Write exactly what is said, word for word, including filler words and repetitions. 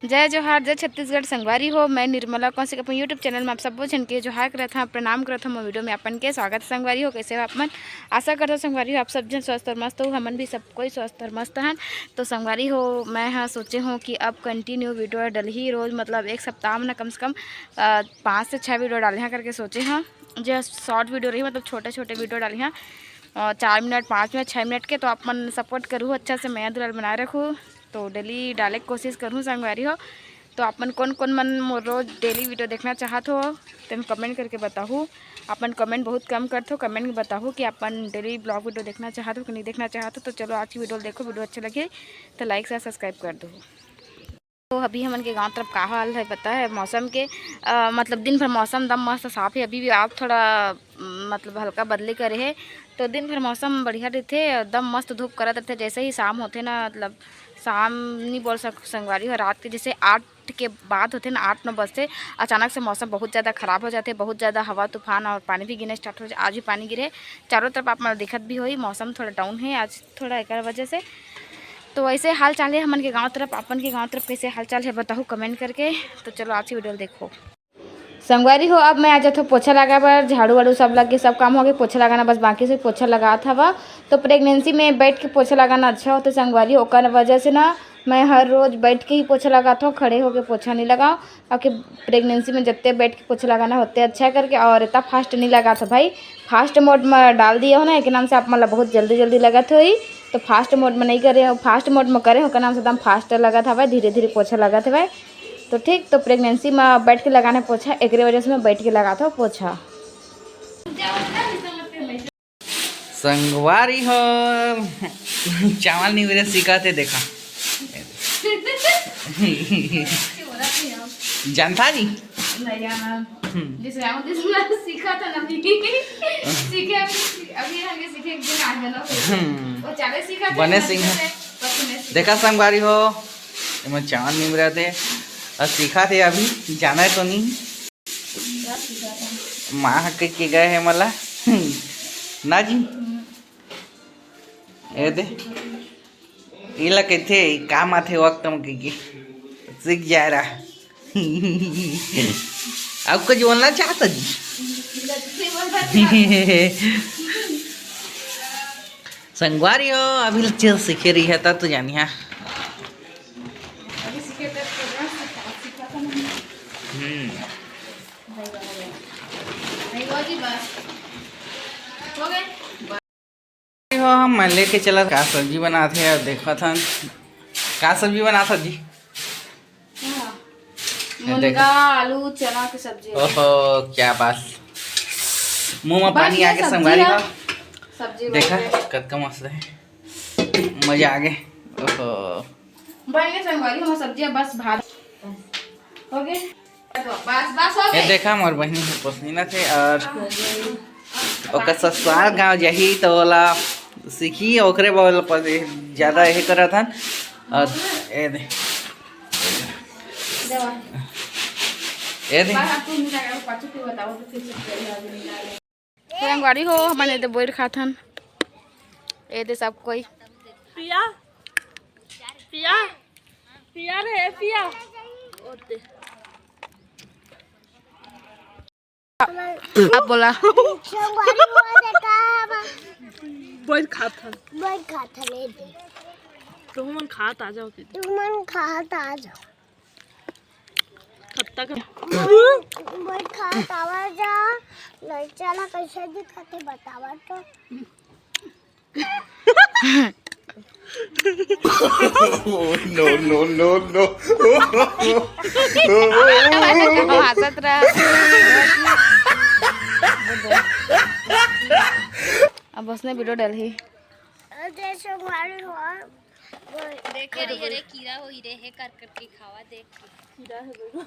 जय जोहार, जय छत्तीसगढ़ संगवारी हो। मैं निर्मला कौशिक अपन YouTube चैनल में आप सब्बो झन के जोहार करत हँव, प्रणाम करत हँव। मोर वीडियो में अपन के स्वागत हे संगवारी हो। कैसे हो आप मन? आशा करत हँव संगवारी हो आप सब झन स्वस्थ और मस्त हो, हमन भी सब कोई स्वस्थ और मस्त हन। तो संगवारी हो, मैं ह सोचे हँव कि अब कंटिन्यू वीडियो डलही रोज, मतलब एक सप्ताह में ना कम से कम, अ, पाँच से छः वीडियो डालहूँ करके सोचे हँव। जे शॉर्ट वीडियो रही, मतलब छोटे छोटे वीडियो डालहूँ, अ, चार मिनट, पाँच मिनट, छः मिनट के। तो आप मन सपोर्ट करहू, अच्छा से मया दुलार बनाए रखहू। तो डेली डाले के कोशिश करहूँ संगवारी हो। तो आप मन कोन कोन मन मोर रोज डेली वीडियो देखना चाहत हो, तेन कमेंट करके बताहू। आप मन कमेंट बहुत कम करत हो, कमेंट में बताहू कि आप मन डेली ब्लॉग वीडियो देखना चाहत हो कि नहीं देखना चाहत हो। तो चलो आज की वीडियो देखो, वीडियो अच्छा लगे तो लाइक से सब्सक्राइब कर दो। तो अभी हमन के गांव तरफ का हाल है पता है मौसम के? अ, मतलब दिन भर मौसम दम मस्त साफ है, अभी भी आप थोड़ा, म, मतलब हल्का बदली करे है। तो दिन भर मौसम बढ़िया रहथे, दम मस्त धूप करत रहथे। जैसे ही शाम होथे ना, मतलब शाम नहीं बोल सक संगवारी हो, रात के जैसे आठ के बाद होथे ना, आठ नौ बजथे, अचानक से मौसम बहुत ज़्यादा खराब हो जाथे, बहुत ज़्यादा हवा तूफान और पानी भी गिरना स्टार्ट हो जा। आज भी पानी गिरे, चारों तरफ आप मन दिखत भी होही, मौसम थोड़ा डाउन है आज थोड़ा एकर वजह से। तो ऐसे हाल चाल है हमन के गांव तरफ। अपन के गांव तरफ कैसे हाल चाल है बताहू कमेंट करके। तो चलो आज की वीडियो देखो। संगवारी हो, अब मैं आ जाथों पोछा लगा बर। झाड़ू वाड़ू सब लग के सब काम हो गए, पोछा लगाना बस बाकी से, पोछा लगात हवा। तो प्रेगनेंसी में बैठ के पोछा लगाना अच्छा होता संगवारी हो, ओकर वजह से ना मैं हर रोज बैठ के ही पोछा लगात हूँ, खड़े होके पोछा नहीं लगाओ। क्योंकि प्रेगनेंसी में जत्ते बैठ के पोछा लगाना होते अच्छा है करके। और इतना फास्ट नहीं लगात हो भाई, फास्ट मोड में डाल दिए हो ना, एक नाम से आप मतलब बहुत जल्दी जल्दी लगत होही। तो फास्ट मोड में नहीं करे हो, फास्ट मोड में करे हो, ओकर नाम से एकदम फास्ट लगत हवय, धीरे धीरे पोछा लगत हवय। तो ठीक, तो प्रेगनेंसी में बैठ के लगाना पोछा, एकरे वजह से मैं बैठ के लगात हूँ पोछा। संगवारी हो, चावल निवरे सीखा थे, देखा। जानता जी? नहीं यार। हम्म। जैसे आओ, जैसे मैं सीखा था ना अभी। सीखे अभी, अभी हमें सीखे एक दिन आ जाना। हम्म। वो चाले सीखा था बने ना, सिंह। जैसे, बस मैं सीखा। देखा संगवारी हो, एमा चावल निमरा थे, और सीखा थे अभी, जाना है तो नहीं। माँ ह कह के गए है मला। ना जी। ए दे। इला कहिथे, "काम आथे वक्त म," कहिके। सीख जाए रहा। अब कुछ बोलना चाहता जी? संगवारी हो, अभी चीज सीखे रही है, तब तो जानी है। हम्म। हो, हम लेके चला, का सब्जी बनात हे, अब देखत हन, का सब्जी बनात हन जी? हाँ। ये मुनगा, देखो। आलू, चना के सब्जी। ओहो, क्या बात। मुंह में पानी आगे संगवारी हो। सब्जी देखा, कतका मस्त है, मजा आगे। ओहो। बन गए संगवारी, हम सब्जी बस भात हो गए। बस, बस हो ये गए। देखा, मोर बहिनी ह पसीना थे और ओकर ससुराल गांव जाही तो ओला सीखी, ओकरे बर ओला पस-, ज्यादा ये करत हन। और ए दे, ए दे। संगवारी हो, हमन एदे बोइर खाथन। एदे सब कोई पिया, पिया, पिया रे, पिया। ओते। अब बोला। संगवारी हो, देखा, बोइर खाथन। बोइर खाथन, एदे। तुमन खात आ जाओ। तुमन खात आ जाओ। कब तक? मोर खात आवा जा, लइका ला कैसे दिखत हे बतावा तो। Oh, no, no, no, no। हंसत रहा। अब उसने वीडियो डाली। जैसे हमारे हुआ। देखे रही, अरे कीड़ा होई रे, हे कर करके खावा देख। कीड़ा है वो।